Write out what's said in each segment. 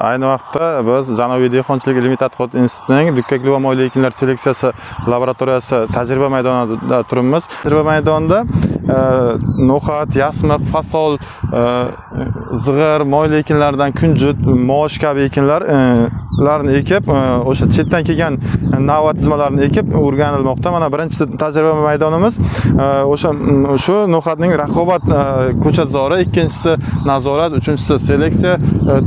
Ayni vaqtda biz Janubiy dehqonchilik ilmiy tadqiqot institutining dukkakli va moyli ekinlar seleksiyasi laboratoriyasi tajriba maydonida turibmiz. Tajriba maydonida no'xat, yasmiq, fasol, zig'ir, moyli ekinlardan kunjut, mosh kabi ekinlarni ekib, o'sha chetdan kelgan navbat tizmalarini ekib o'rganilmoqda. Mana birinchi tajriba maydonimiz o'sha shu no'xatning raqobat ko'chatzori, ikkinchisi nazorat, uchinchisi seleksiya,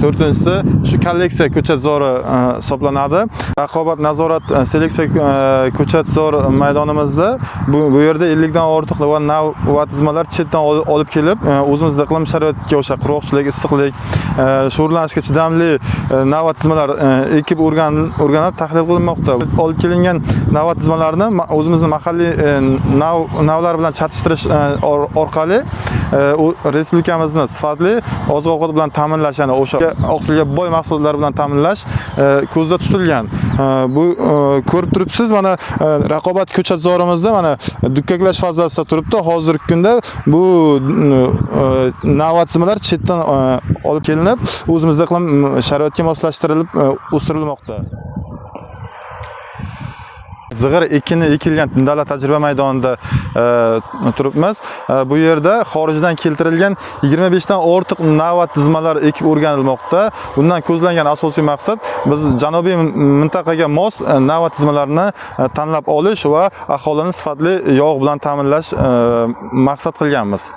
to'rtinchisi shu kolleksiya ko'chatzori hisoblanadi. Raqobat, nazorat, seleksiya ko'chatzor maydonimizda bu yerda 50 dan ortiq va nav va tizmalar chetdan olib kelib, o'zimizda iqlim sharoitiga, o'sha qurg'oqchilik, issiqlik, sho'rlanishga chidamli nav va tizmalar ekib o'rganib tahlil qilinmoqda. Olib kelingan nav va tizmalarni o'zimizni mahalliy navlar bilan chatishtirish orqali u respublikamizni sifatli oziq-ovqat bilan ta'minlash, ya'ni o'sha oqsilga boy mahsulotlar bilan ta'minlash ko'zda tutilgan. Bu ko'rib turibsiz, mana raqobat ko'chatzorimizda mana dukkaklash fazasida turibdi. Hozirgi kunda bu navbat tizmalar chetdan olib kelinib, o'zimizda iqlim sharoitga moslashtirilib o'stirilmoqda. Zig'ir ekini ekilgan dala tajriba maydonida turibmiz. Bu yerda xorijdan keltirilgan 25 dan ortiq navbat tizmalar ekib o'rganilmoqda. Bundan ko'zlangan asosiy maqsad biz janubiy mintaqaga mos navbat tizmalarni tanlab olish va aholini sifatli yog' bilan ta'minlash maqsad qilganmiz.